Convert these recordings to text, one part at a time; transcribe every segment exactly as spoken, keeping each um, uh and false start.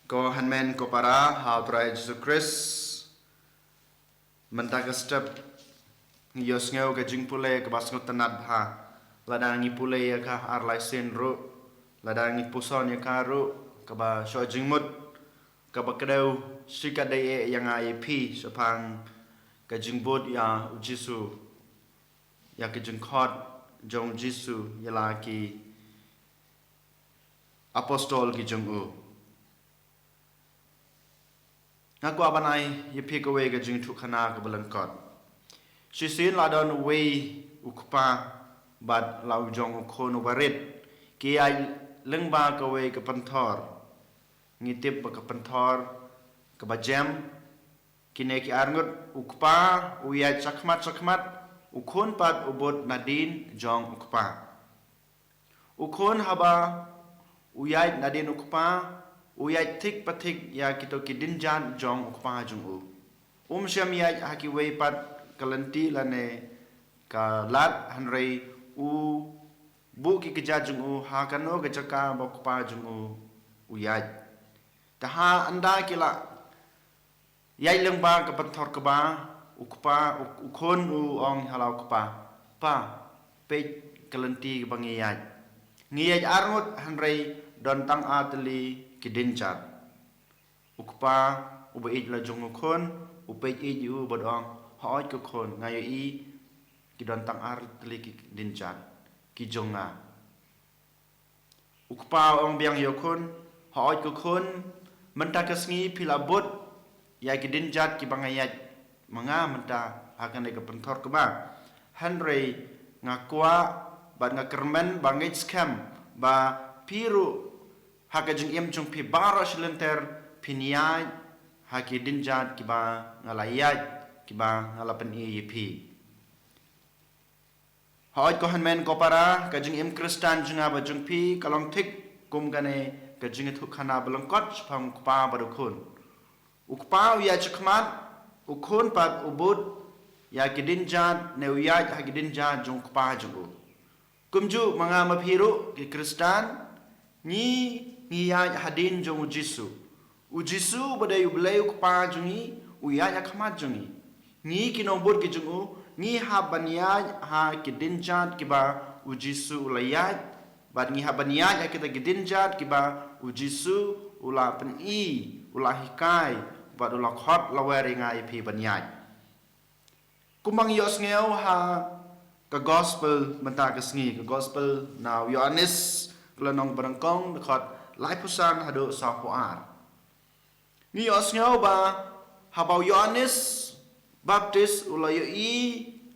Ko hynmen ko para ha u Trai Jisu Khrist, mynta ka step ngi ïohsngew ka jingpule kaba sngewtynnat bha. Lada ngi pule ïa ka ar lai sien ruh, lada ngi puson ïa ka ruh, kaba shoh jingmut, kaba kdew shikatdei ïa nga ïa phi shaphang ka jingbud ïa u Jisu, ïa ka jingkhot jong u Jisu ïa la ki apostol ki jong u. Nga kwah ban ai ïa phi kawei ka jingïathuhkhana kaba lyngkot. Shisien la don uwei u kpa bad la u jong u khun uba rit, ki ïaid lyngba kawei ka pynthor. Ngi tip ba ka pynthor kaba jem. Kine ki arngut, u kpa u ïaid shakhmat shakhmat, u khun pat u bud nadien jong u kpa. U khun haba u ïaid nadien u kpa, u ïaid thik pa thik ïa kito ki dienjat jong u kpa jong u. Um shym ïaid ha kiwei pat ka lynti lane ka lad, hynrei u buh ki kjat jong u ha kano ka jaka ba u kpa jong u u ïaid. Te ha ynda ki la ïaid lyngba ka pynthor kba, u kpa, u, u khun u ong ha la u kpa, "Pa, peit ka lynti ba ngi ïaid. Ngi ïaid arngut hynrei don tang ar tylli ki dienjat." U kpa uba ïeit la jong u khun u peit ïeit ïa u bad ong, "Hooid ko khun, nga ïohi ki don tang ar tylli ki dienjat ki jong nga." U kpa u ong biang ïa u khun, "Hooid ko khun, mynta ka sngi phi la bud ïa ki dienjat kiba nga ïaid ma nga mynta ha kane ka pynthor kba. Hynrei nga kwah bad nga kyrmen ba ngeit skhem ba phi ruh ha ka jingim jong phi baroh shi lynter phin ïaid ha ki dienjat kiba nga la ïaid, kiba nga la pyni ïa phi." Hooid ko hynmen ko para, ka jingim Khristan jong nga bad jong phi ka long thik kum kane ka jingïathuhkhana ba lyngkot shaphang u kpa bad u khun. U kpa u ïaid shakhmat, u khun pat u bud ïa ki dienjat ne u ïaid ha ki dienjat jong u kpa jong u. Kumjuh ma nga ma phi ruh ki Khristan, ngi, ngi ïaid hadien jong u Jisu. U Jisu uba dei U Blei u Kpa jong ngi, u ïaid ha khmat jong ngi. Ngi ki nongbud ki jong u, ngi hap ban ïaid ha ki dienjat kiba u Jisu u la ïaid, bad ngi hap ban ïaid ha kita ki dienjat kiba u Jisu u la pyni, u la hikai, bad u la khot lawer ïa nga ïa phi ban ïaid. Kumba ngi ïohsngew ha ka gospel mynta ka sngi, ka gospel na u Ïoannis, ka lynnong ba nyngkong, dkhot laiphew san haduh sawphew ar. Ngi ïohsngew ba haba u Ïoannis Baptist u la ïohi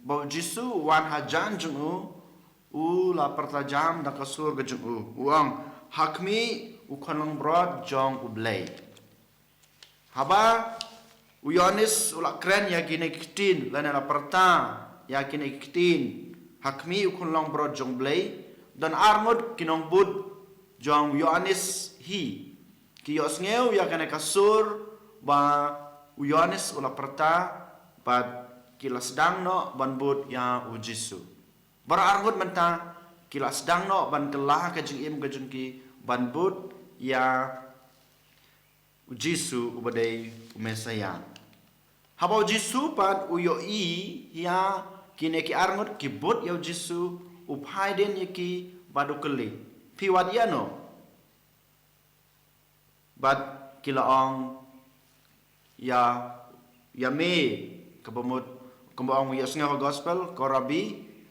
ba u Jisu u wan hajan jong u, u la pyrta jam da ka sur ka jong u, u ong, "Ha khmih u khun langbrot jong U Blei." Haba u Ïoannis u la kren ïa kine ki ktien, lane la pyrta ïa kine ki ktien, "Ha khmih u khun langbrot jong U Blei", don arngut ki nongbud jong u Ïoannis hi ki ïohsngew ïa kane ka sur ba u Ïoannis u la pyrta, bad ki la sdang noh ban bud ïa u Jisu. Baroh arngut mynta ki la sdang noh ban kylla ka jingim ka jong ki ban bud ïa u Jisu uba dei u Messaïah. Haba u Jisu pat u ïohi ïa kine ki arngut ki bud ïa u Jisu, u phai dien ïa ki bad u kylli, "Phi wad ïano?" Bad ki la ong, "Ïa, ïa me," kaba mut, kumba ong ïohsngew ha gospel, "Ko Rabbi,"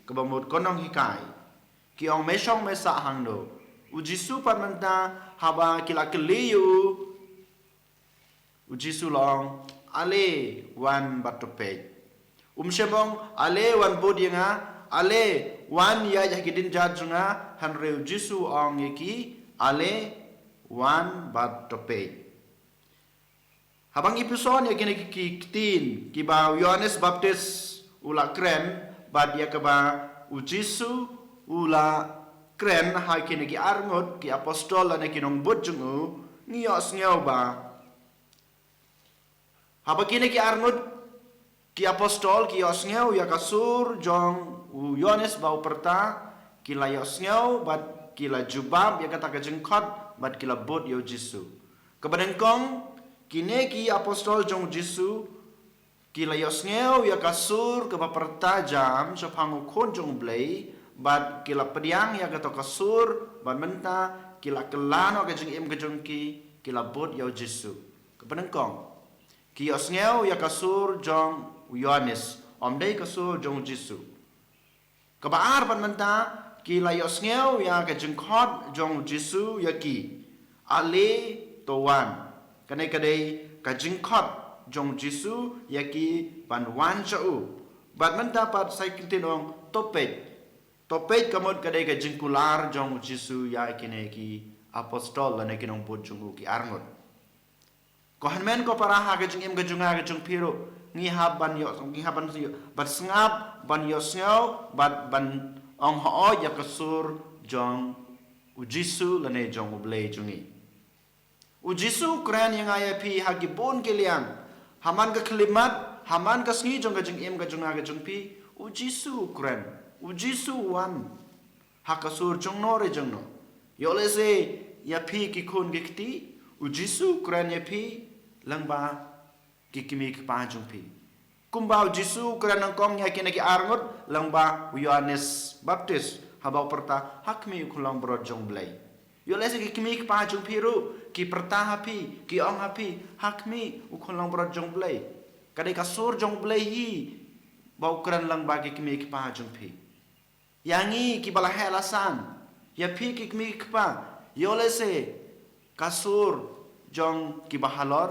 kaba mut, "Ko nonghikai." Ki ong, "Me shong me sah hangno?" U Jisu pat mynta haba ki la kylli ïa u, u Jisu u la ong, "Ale wan bad to peit." Um shym ong, "Ale wan bud ïa nga, ale wan ïaid ha ki dienjat jong nga," hynrei u Jisu u ong ïa ki, "Ale wan bad to peit." Haba ngi pyrshang ïa kine ki, ki ktien kiba u Ïoannis Baptist u la kren, bad ïa kaba u Jisu u la kren ha kine ki arngut ki apostol lane ki nongbud jong u, ngi ïohsngew ba haba kine ki arngut ki apostol ki ïohsngew ïa ka sur jong u Ïoannis ba u pyrta, ki la ïohsngew bad ki la jubab ïa kata ka jingkhot bad ki la bud ïa u Jisu. Kaba nyngkong, kine ki apostol jong u Jisu ki la ïohsngew ïa ka sur kaba pyrta jam shaphang u Khun jong u Blei, bad ki la pdiang ïa kato ka sur, bad mynta ki la kylla noh ka jingim ka jong ki, ki la bud ïa u Jisu. Kaba nyngkong, ki ïohsngew ïa ka sur jong u Ïoannis, ym dei ka sur jong u Jisu. Kaba ar, bad mynta ki la ïohsngew ïa ka jingkhot jong u Jisu ïa ki, Ale to wan. Kane ka dei ka jingkhot jong u Jisu ïa ki ban wan sha u. Bad mynta pat sa ïa ki ktien ong to peit. To peit, ka mut ka dei ka jingkular jong u Jisu ïa kine ki apostol lane ki nongbud jong u ki arngut. Ko hynmen ko para, ha ka jingim ka jong nga ka jong phi ruh, ngi hap ban ïoh, ngi hap ban ïoh, ban sngap, ban ïohsngew, ban, ban ong hooid ïa ka sur jong u Jisu lane jong u Blei jong ngi. U Jisu u kren ïa nga ïa phi ha ki bun ki liang. Ha man ka khyllipmat, ha man ka sngi jong ka jingim ka jong nga ka jong phi, u Jisu u kren, u Jisu u wan ha ka sur jongno re jongno. Ïoh lehse ïa phi ki khun ki kti, u Jisu u kren ïa phi lyngba ki kmie ki kpa jong phi. Kumba u Jisu u kren nyngkong ïa kine ki arngut lyngba u Ïoannis Baptis, haba u pyrta, Ha khmih, u Khunlangbrot jong u Blei. Ïoh lehse ki kmie ki kpa jong phi ruh ki pyrta ha phi, ki ong ha phi, Ha khmih, u Khunlangbrot jong u Blei. Ka dei ka sur jong u Blei hi ba u kren lyngba ki kmie ki kpa jong phi. Ïa ngi kiba la heh la san, ïa phi ki kmie ki kpa, ïoh lehse ka sur jong kiba halor,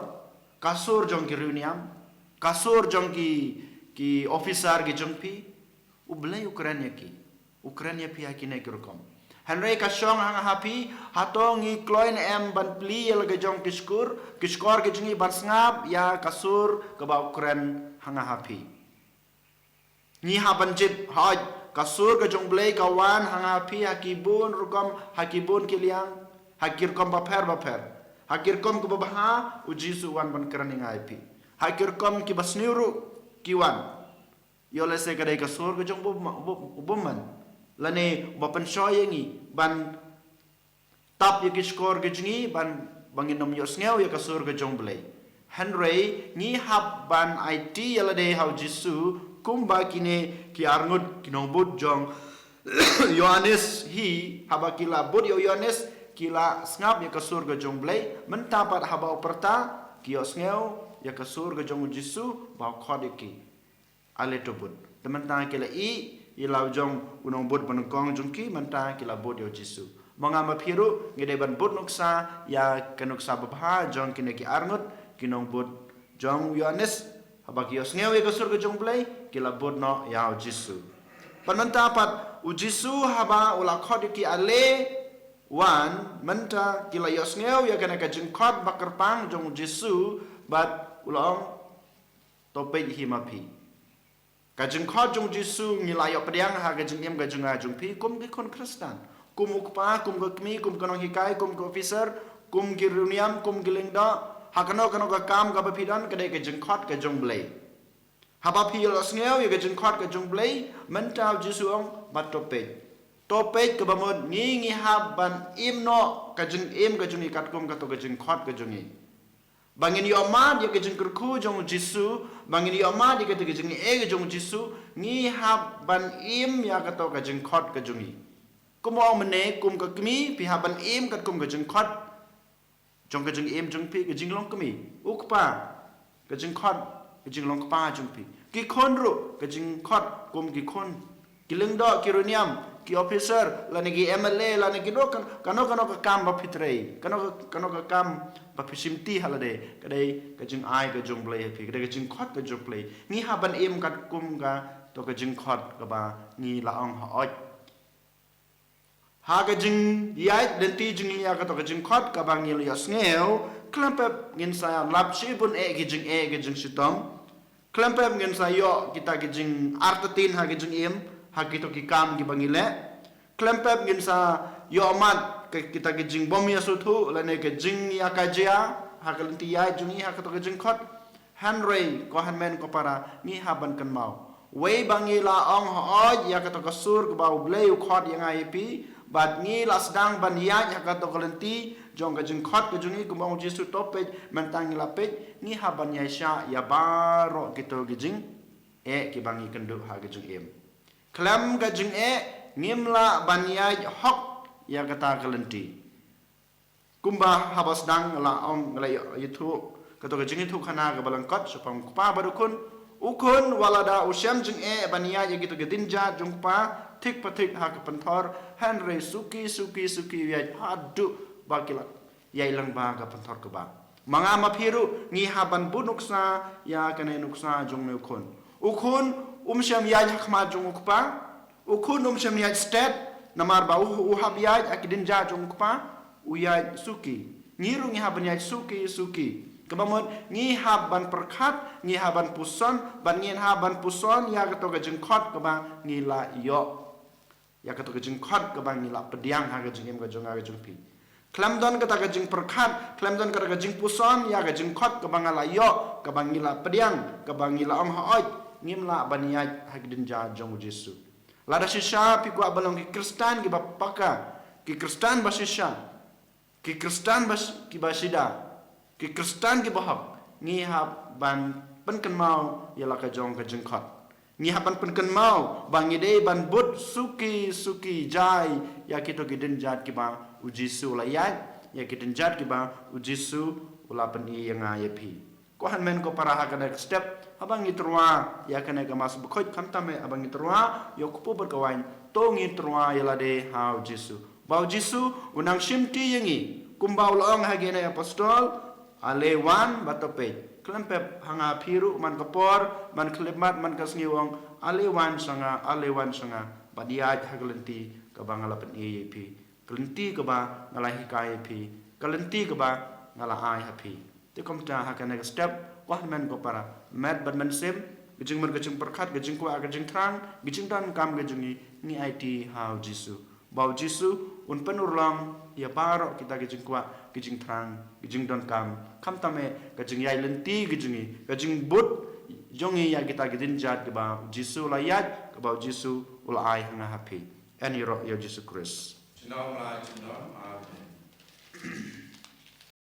ka sur jong ki riewniam, ka sur jong ki, ki officer ki jong phi, u Blei u kren ïa ki, u kren ïa phi ha kine ki rukom. Hynrei ka shong ha nga ha phi, hato ngi kloi ne em ban plie ïa la ka jong ki shkor, ki shkor ki jong ngi ban sngap ïa ka sur kaba u kren ha nga ha phi. Ngi hap ban jied, hooid, ka sur ka jong u Blei ka wan ha nga ha phi ha ki bun rukom, ha ki bun ki liang, ha ki rukom bapher bapher. Ha ki rukom kiba bha, u Jisu u wan ban kren ïa nga ïa phi. Ha ki rukom kiba sniew ruh, ki wan. Ïoh lehse ka dei ka sur ka jong u bym-, u bym-, u bymman, lane uba pynshoi ïa ngi ban tap ïa ki shkor ki jong ngi ban, ba ngin ym ïohsngew ïa ka sur ka jong u Blei. Hynrei ngi hap ban aiti ïa lade ha u Jisu, kumba kine ki arngut ki nongbud jong u Ïoannis hi, haba ki la bud ïa u Ïoannis, ki la sngap ïa ka sur ka jong u Blei. Mynta pat haba u pyrta, ki ïohsngew ïa ka sur ka jong u Jisu ba u khot ïa ki, Ale to bud. Te mynta ki la ïeh ïa la u jong u nongbud ba nyngkong jong ki, mynta ki la bud ïa u Jisu. Ma nga ma phi ruh ngi dei ban bud nuksa ïa ka nuksa babha jong kine ki arngut ki nongbud jong u Ïoannis. Haba ki ïohsngew ïa ka sur ka jong u Blei, ki la bud noh ïa u Jisu. Bad mynta pat u Jisu haba u la khot ïa ki, Ale wan, mynta ki la ïohsngew ïa kane ka jingkhot ba kyrpang jong u Jisu, bad u la ong, To peit hi ma phi. Ka jingkhot jong u Jisu ngi la ïoh pdiang ha ka jingim ka jong nga jong phi kum ki khun Khristan, kum u kpa, kum ka kmie, kum ka nonghikai, kum ka officer, kum ki riewniam, kum ki lyngdoh, ha kano kano ka kam kaba phi don, ka dei ka jingkhot ka jong u Blei. Haba phi ïohsngew ïa ka jingkhot ka jong u Blei, mynta u Jisu u ong, bad to peit. To peit kaba mut ngi, ngi hap ban im noh ka jingim ka jong ngi katkum kato ka jingkhot ka jong ngi. Ba ngin ïohmad ïa ka jingkyrkhu jong u Jisu, ba ngin ïohmad ïa kata ka jingaiei ka jong u Jisu, ngi hap ban im ïa kato ka jingkhot ka jong ngi. Kumba ong mynne, kum ka kmie phi hap ban im katkum ka jingkhot jong ka jingim jong phi, ka jinglong kmie. U kpa, ka jingkhot, ka jinglong kpa jong phi. Ki khun ruh, ka jingkhot kum ki khun. Ki lyngdoh, ki riewniam, ki officer, lane ki M L A, lane kino kan-, kano kano ka kam ba phi trei, kano ka, kano ka kam ba phi shimti ha lade, ka dei ka jingai ka jong u Blei ha phi, ka dei ka jingkhot ka jong u Blei. Ngi hap ban im katkum kato ka jingkhot kaba ngi la ong hooid. Ha ka jingïaid lynti jong ngi ïa kato ka jingkhot kaba ngi la ïohsngew, khlem pep ngin sa lap shibun eh ki jingeh ki jingshitom. Khlem pep ngin sa ïoh kita ki jingartatien ha ki jingim, ha kito ki kam kiba ngi leh. Khlem pep ngin sa ïohmad ka, kita ki jingbym ïasngewthuh lane ka jingïakajia ha ka lynti ïaid jong ngi ha kato ka jingkhot. Hynrei ko hynmen ko para, ngi hap ban kynmaw, wei ba ngi la ong hooid ïa kato ka sur kaba u Blei u khot ïa nga ïa phi, bad ngi la sdang ban ïaid ha kato ka lynti, jong ka jingkhot ka jong ngi, kumba ong u Jisu, to peit, mynta ngi la peit, ngi hap ban ïaishah ïa baroh kito ki jingeh kiba ngi kynduh ha ka jingim. Khlem ka jingeh ngim lah ban ïaid hok ïa kata ka lynti. Kumba haba sdang la ong, la ïa-, ïathuh, kato ka jingïathuhkhana kaba lyngkot shaphang u kpa bad u khun. U khun wat lada u shem jingeh ban ïaid ïa kito ki dienjat jong u kpa, thik pa thik ha ka pynthor, hynrei suki, suki, suki u ïaid haduh ba ki la ïaid lyngba ka pynthor kaba. Ma nga ma phi ruh ngi hap ban buh nuksa ïa kane nuksa jong une u khun. U khun um shym ïaid ha khmat jong u kpa. U khun um shym ïaid stet, namar ba u, u hap ïaid ha ki dienjat jong u kpa, u ïaid suki. Ngi ruh ngi hap ban ïaid suki, suki. Kaba mut ngi hap ban pyrkhat, ngi hap ban puson, bad ngi hap ban puson ïa kato ka jingkhot kaba ngi la ïoh. Ïa kato ka jingkhot kaba ngi la pdiang ha ka jingim ka jong nga ka jong phi. Khlem don kata ka jingpyrkhat, khlem don kata ka jingpuson ïa ka jingkhot kaba nga la ïoh, kaba ngi la pdiang, kaba ngi la ong hooid, ngim lah ban ïaid ha ki dienjat jong u Jisu. Lada shisha phi kwah ban long ki Khristan kiba paka, ki Khristan ba shisha, ki Khristan ba sh-, kiba shida, ki Khristan kiba hok, ngi hap ban pynkynmaw ïa la ka jong ka jingkhot. Ngi hap ban pynkynmaw ba ngi dei ban bud suki, suki jai ïa kito ki dienjat kiba u Jisu u la ïaid, ïa ki dienjat kiba u Jisu u la pyni ïa nga ïa phi. Ko hynmen ko para, ha kane ka step, haba ngi tyrwa ïa kane ka Mass Bakhuid, khamtam eh haba ngi tyrwa ïa u kpu bad ka waiñ, to ngi tyrwa ïa lade ha u Jisu. Ba u Jisu u nang shimti ïa ngi, kumba u la ong ha ki Apostol, ale wan bad to peit. Khlem pep ha nga phi ruh man ka por, man ka khyllipmat, man ka sngi, u ong, ale wan sha nga, ale wan sha nga, bad ïaid ha ka lynti kaba nga la pyni ïa phi, ka lynti kaba nga la hikai ïa phi, ka lynti kaba nga la ai ha phi. Te kumta ha kane ka step, ko hynmen ko para, met bad mynsiem, ka jingmut ka jingpyrkhat, ka jingkwah ka jingthrang, ka jingdonkam ka jong ngi, ngi aiti ha u Jisu. Ba u Jisu un pynurlong ïa baroh kita ki jingkwah, ki jingthrang, ki jingdonkam, khamtam eh ka jingïaid lynti ka jong ngi, ka jingbud jong ngi ïa kita ki dienjat kiba u Jisu u la ïaid, kaba u Jisu u la ai ha nga ha phi. Yn ïaroh ïa u Jisu Khrist. Junom la junom. Amen.